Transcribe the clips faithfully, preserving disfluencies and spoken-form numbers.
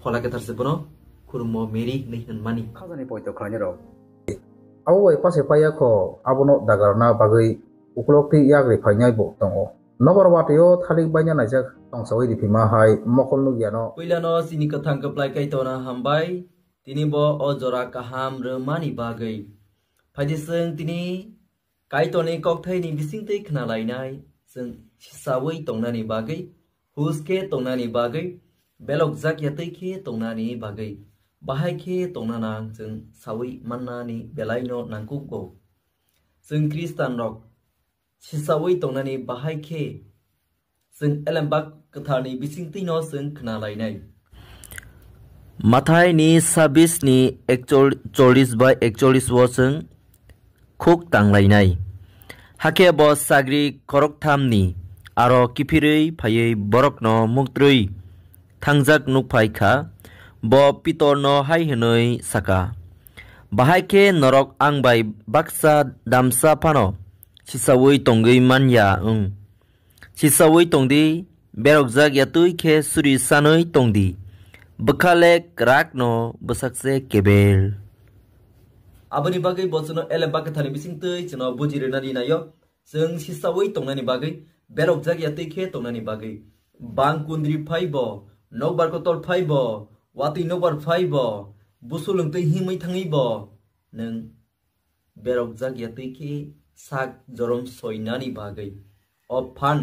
Phola Kwthar se bono khurummo Mary hinwi hwnmani. Khajani poito khlainai rok. Abo bai pase paiya kho, abono dagarna bagwi uklok twi yak ri phainai bo tongo. Nobar watwi-o thalik baina naijak tongsawi riphima hai mokol nukya no. Puilano chini kwthang kwplai Kaitorno hambai, tini bo o jora kaham rwmani bagwi. Phaidi chwng tini Kaitorni kokthaini bisingtwi khnalainai, chwng sisawi tongnani bagwi, hus khe tongnani bagwi, belokjak ya twi khe tongnani bagwi, bahai khe tongna nang chwng sawi mannani belaino nangkukgo. Chwng Khristanrok sisawi tongnani bahai khe chwng Elembak Kwtharni bisingtwino chwng khna lainai. Mathai ni sabis ni ekchol-, chollis bai ekchollis o chwng khuk tang lainai. Hakhe bo sagri khoroktham ni aro kiphirwi phaiwi borokno muktrwi thangjak nukphai kha. Bo Pitorno hai hwnwi saka, "Bahai khe norok ang bai baksa damsa phano sisawi tongwi man ya wng. Sisawi tong di, berokjak ya twi khe suri sanwi tong di. Bwkha le kwrakno bwsak se kebel." Aboni bagwi bo chwngno Elembak Kwtharni bisingtwi chwngno buji rwnani nai-o. Chwng sisawi tongnani bagwi, berokjak ya twi khe tongnani bagwi. Bang kundri phai bo, nokbar kotor phai bo, watwi nokbar phai bo, busulwng twi himwi thangwi bo, nwng berokjak ya twi khe sak jorom soinani bagwi. O phan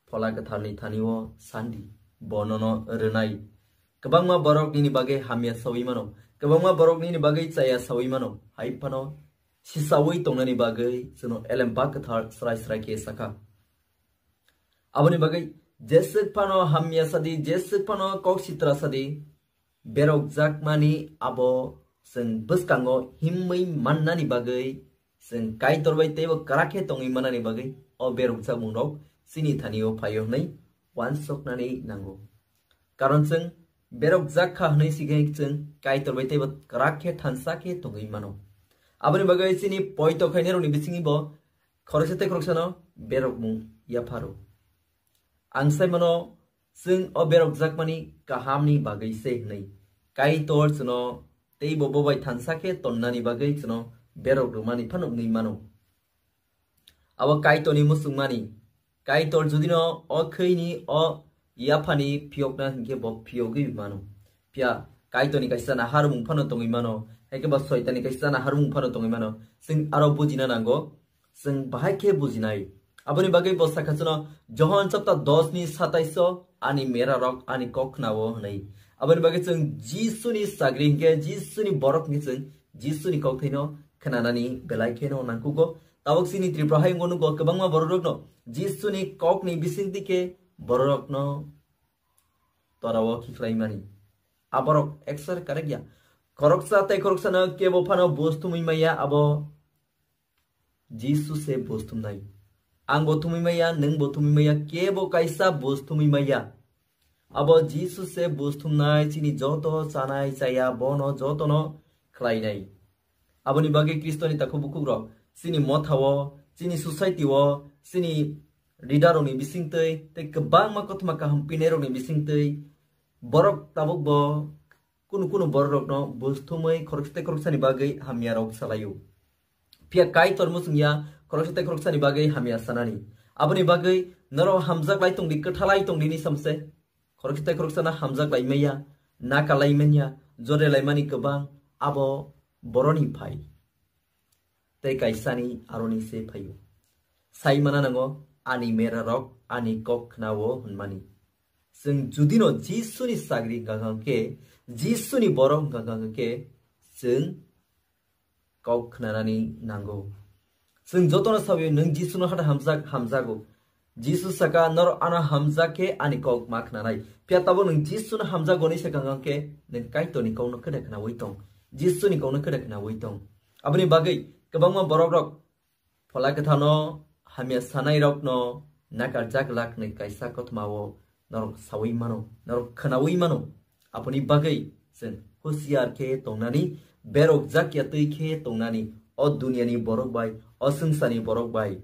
Phola Kwtharni thani-o sandi, bo nono rwnai. Kwbangma borok nini bagwi hamya sawi mano, kwbangma borok nini bagwi chaya sawi mano, hai phano sisawi tongnani bagwi chwngno Elembak Kwthar srai srai khe sakha. Aboni bagwi jeswk phano hamya sadi, jeswk phano kok sitra sadi, berokjakmani abo chwng bwskango himwi mannani bagwi, chwng Kaitor bai teibo kwrak khe tongwi mannani bagwi o berokjakmungrok chini thani-o phaio hwnwi uansuknani nango. Karon chwng berokjak kha hwnwi sikhe chwng Kaitor bai teibo kwrak khe thansa khe tongwi mano. Aboni bagwi chini poito khainairokni bisingni bo khoroksa tei khoroksano berokmung yapharo. Ang sai mano, chwng o berokjakmani kahamni bagwi se hwnwi Kaitor chwngno teibo bo bai thansa khe tonnani bagwi chwngno berok rwmani phano wngwi mano. Abo Kaitorni muchungmani. Kaitor judino o khwini o yaphani phiyokna hinkhe bo phiyogwi mano. Phiya Kaitorni kaisa naharmung phano tongwi mano, haikhe ba Soitanni kaisa naharmung phano tongwi mano. Chwng aro bujina nango, chwng bahai khe bujinai. Aboni bagwi bo sakha chwngno Johon chapter dos ni satais o, "Ani merarok ani kok khnao," hwnwi. Aboni bagwi chwng Jisuni sagri hinkhe, Jisuni borok hinkhe chwng Jisuni kokthaino khnanani belai kheno nangkugo. Tabuk chini Tripura hayungo nugo kwbangma borokrokno Jisuni kokni bisingtwi khe bororokno torao khiklaimani. Aborok eksa karekya. Khoroksa tei khoroksano kebo phano bus thumwi maya, abo Jisu se bus thumnai. Ang bo thumwi maya, nwng bo thumwi maya, kebo kaisa bus thumwi maya. Abo Jisu se bus thumnai, chini joto chanai chaya bono jotono khlainai. Aboni bagwi Khristoni takhuk bukhukrok chini mothao, chini society-o, chini leader-rokni bisingtwi tei kwbangma kothoma kaham pinairokni bisingtwi borok tabukbo kunu kunu bororokno bus thumwi khoroksa tei khoroksani bagwi hamyarok salaio. Phiya Kaitor muchungya khoroksa tei khoroksani bagwi hamya sanani. Aboni bagwi norok hamjak lai tongdi, kwthalai tongdi ni samse. Khoroksa tei khoroksano hamjak lai maya, naka lai manya, jore lai mani kwbang, abo boroni phai. Tei kaisani aroni se phaio. Sai mana nango, "Ani merarok ani kok khnao," hwnmani. Chwng judino Jisuni sagri hwnkha hwnkhe, Jisuni borok hwnkha hwnkhe, chwng kok khnanani nango. Chwng jotono sawi, "Nwng Jisuno hada hamjak, hamjago." Jisu saka, "Norok ano hamjak khe ani kok ma khnanai." Phiya tabuk nwng Jisuno hamjago hwnwi sakha hwnkhe, nwng Kaitorni kokno khe da khnaui tong, Jisuni kokno khe da khnaui tong. Aboni bagwi kwbangma borokrok Phola Kwtharno hamya sanairokno nakarjak lakni kaisa kothomao norok saui mano, norok khnaui mano. Aboni bagwi chwng husiar khe tongnani, berokjak ya twi khe tongnani, o duniani borok bai, o swngcharni borok bai.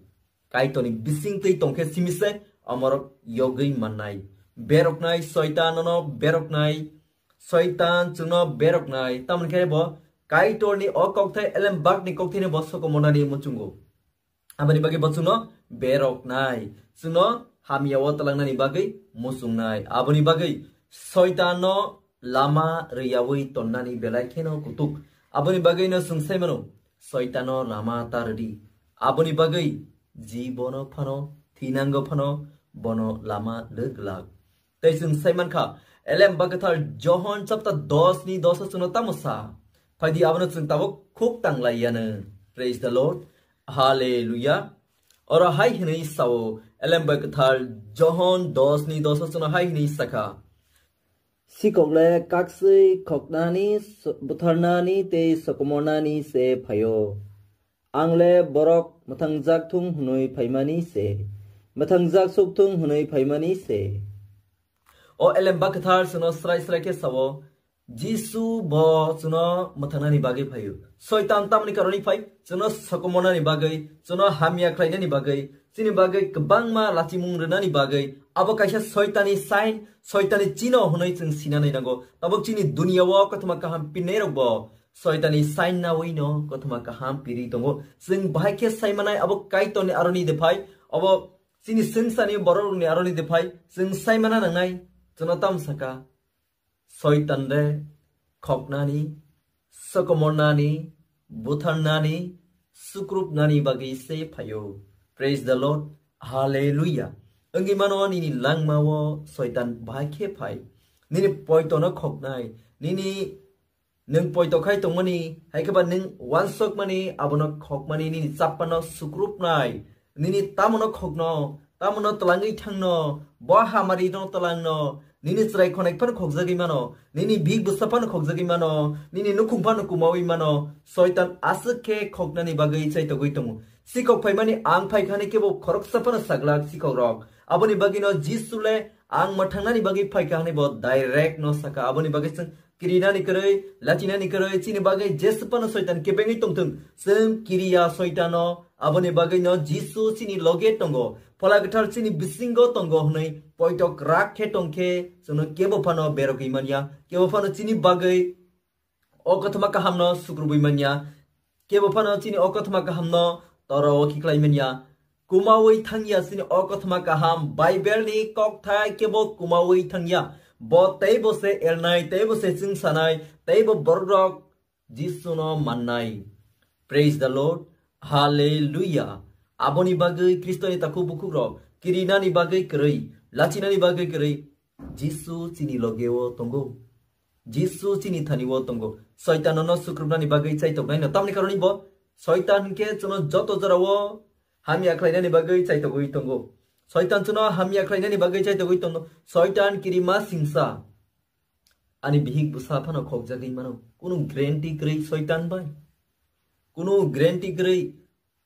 Kaitorni bising twi tongkhe simi se omorok yogwi mannai. Beroknai Soitanono beroknai Soitan chwngno beroknai, tamoni khe bo Kaitorni o kokthai elembakni kokthaino bo sokomornani muchungo. Aboni bagwi bo chwngno beroknai, chwngno hamyao tlangnani bagwi muchungnai. Aboni bagwi Soitanno lama rwyaui tonnani belai kheno kutuk. Aboni bagwino chwng sai mano, Soitanno lama ta rwdi. Aboni bagwi ji bono phano, thinango phano bono lama rwglak. Tei chwng sai mankha, Elembak Kwthar Johon chapter dos ni dos o chwngno tamo sa? Phaidi abono chwng tabuk khuk tang lai yano. Praise the Lord. Hallelujah. Oro hai hwnwi sao, Elembak Kwthar Johon dos ni dos o chwngno hai hwnwi sakha. Sikokle kakswi khoknani, so-, butharnani tei sokomornani se phaio. Angle borok mwthangjak thung hwnwi phaimani se, mwthangjak suk thung hwnwi phaimani se. O Elembak Kwthar chwngno srai srai khe sao, Jisu bo chwngno mwthangnani bagwi phaio. Soitan tamni karoni phai, chwngno sokomornani bagwi, chwngno hamya khlainani bagwi, chini bagwi kwbangma lachimung rwnani bagwi, abo kaisa Soitanni sign, Soitanni chino hwnwi chwng sinanai nango. Tabuk chini duniya o kothoma kaham pinnairok bo Soitanni sign naui no kothoma kaham piri tongo. Chwng bahai khe sai manai abo Kaitorni aroni de phai, abo chini swngcharni bororokni aroni de phai, chwng sai mana nangnai, chwngno tam saka. Soitan de khoknani, sokomornani, butharnani, sukrupnani bagwi se phaio. Praise the Lord. Hallelujah. Wngwi mano nini langmao Soitan bahai khe phai. Nini poitono khoknai, nini nwng poito khai tongmani, hai khe ba nwng wansokmani, abono khokmani nini chappano sukrupnai. Nini tamono khokno, tamono twlangwi thangno, bo hamari no twlangno, nini chwrai khonai phano khokjagwi mano, nini bihik bwsa phano khokjagwi mano, nini nukhung phano kumaui mano, Soitan aswk khe khoknani bagwi chaitogwi tongo. Sikhok phaimani ang phai khani kebo khoroksa phano saglak sikhok rok. Aboni bagwi no Jisu le ang mwthangnani bagwi phai kha hwnwi bo direct no saka. Aboni bagwi chwng kirinani kwrwi, lachinani kwrwi, chini bagwi jeswk phano Soitan kebengwi tongthung, chwng kiriya Soitano, aboni bagwino Jisu chini loge tongo, Phola Kwthar chini bisingo tongo hwnwi poito kwrak khe tongkhe, chwngno kebo phano berogwi manya, kebo phano chini bagwi o kothoma kahamno sukrubwi manya, kebo phano chini o kothoma kahamno toro o khiklai manya. Kumaui thangya chini o kothoma kaham Bible ni kokthai kebo kumaui thangya. Bo teibo se ernai, teibo se chwngsanai, teibo borok Jisuno mannai. Praise the Lord. Hallelujah. Aboni bagwi Kristoni takhuk bukhukrok kirinani bagwi kwrwi, lachinani bagwi kwrwi, Jisu chini logeo tongo. Jisu chini thani o tongo. Soitanono sukrubnani bagwi chaitoknaino. Tamni karoni bo Soitan hinkhe chwngno joto jorao hamya khlainani bagwi chaitogwi tongo. Soitan chwngno hamya khlainani bagwi chaitogwi tongo. Soitan kirima singsa. Ani bihik bwsa phano khokjagwi mano. Kunu guarantee kwrwi Soitan bai. Kunu guarantee kwrwi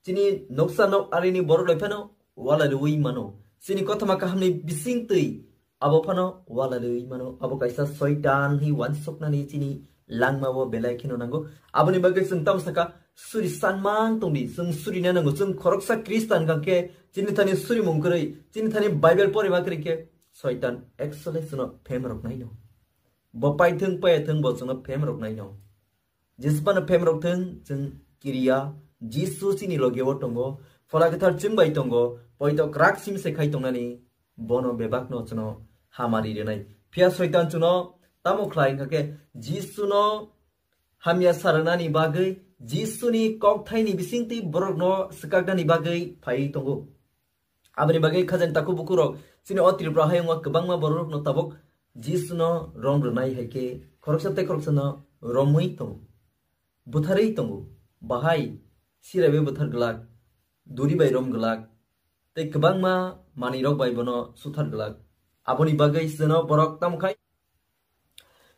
chini noksa nok arini borok lai phano wala rwi mano. Chini kothoma kahamni bising twi abo phano wala rwi mano. Abo kaisa Soitan hi wansoknani chini langma o belai kheno nango. Aboni bagwi chwng tamo saka suri sanmang tongdi, chwng suri na nango. Chwng khoroksa Khristan kangkhe chini thani suri mung kwrwi, chini thani Bible porima kwrwi khe Soitan actually chwngno phem rok naino. Bo paithwng payathwng bo chwngno phem rok naino. Jesphano phem rok thwng, chwng kiriya, Jisu chini logeo tongo, Phola Kwthar chwng bai tongo, poito kwrak sim se khai tongnani, bono bebakno chwngno hamari rwnai. Phiya Soitan chwngno tamo khlai wngkha khe, Jisuno hamya sarwnani bagwi, Jisuni kokthaini bisingtwi borokno swkaknani bagwi phaiwi tongo. Aboni bagwi khajani takhuk bukhuk rok chini o Tripura hayungo kwbangma borok rokno tabuk Jisuno rom rwnai hai khe khoroksa tei khoroksano romwi tongo, butharwi tongo, bahai siraiwi buthar glak, duri bai rom glak tei kwbangma manwi rok bai bono suthar glak. Aboni bagwi chwngno borok tamo khai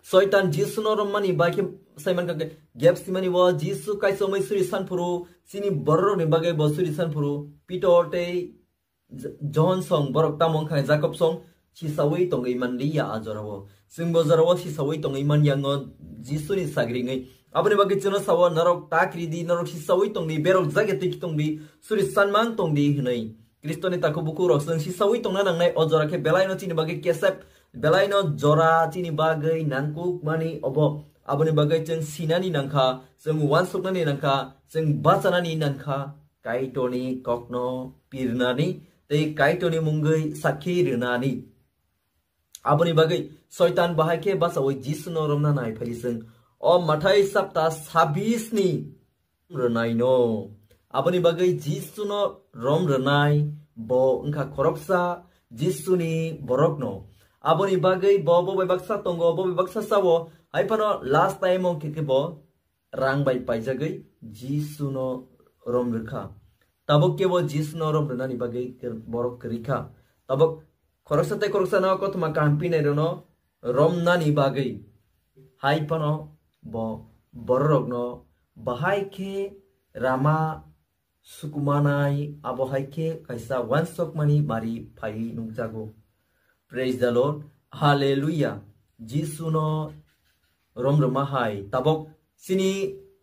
Soitan Jisuno romani bai khe sai mankha khe, Gethsemane o Jisu kaisomwi suri sanphuru, chini bororokni bagwi bo suri sanphuru, Pitor tei J-, Johon song, borok tamo wngkha Jakob song, sisaui tongwi manliya a jorao. Chwngbo jorao sisaui tongwi manyango Jisuni sagringwi. Aboni bagwi chwngno sao, norok ta kiri di, norok sisaui tongdi, berok jage twi tongdi, suri sanmang tongdi hwnwi. Kristoni takhuk bukhuk rok chwng sisaui tongna nangnai, o jora khe belaino chini bagwi kesep Belaino jora chini bagwi nangkukmani obo. Aboni bagwi chwng sinani nangkha, chwng uansuknani nangkha, chwng bachanani nangkha, Kaitorni kokno pirnani tei Kaitorni mungwi sakhi rwnani. Aboni bagwi Soitan bahai khe bachaui Jisuno romna nai phai chwng. O Mathai sapta sabis ni rwnaino. Aboni bagwi Jisuno rom rwnai bo wngkha khoroksa Jisuni borokno. Aboni bagwi bo, bo bai baksa tongo, bo bai baksa sao, hai phano last time o khe khe bo rang bai paijagwi Jisuno rom rwkha. Tabok kebo Jisuno rom rwnani bagwi kir-, borok kwrwi kha. Tabok khoroksa tei khoroksano kothoma kaham pinai rwno romnani bagwi hai phano bo bororokno bahai khe rama sukumanai, abo hai khe kaisa uansukmani bari phaiwi nukjago. Praise the Lord. Hallelujah. Jisuno rom rwma hai tabok chini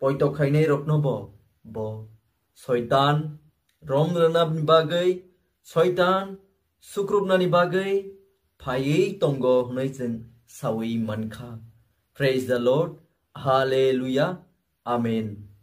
poito khainai rokno bo, bo Soitan rom rwna bagwi, Soitan sukrupnani bagwi phaiwi tongo hwnwi chwng sawi mankha. Praise the Lord. Hallelujah. Amen.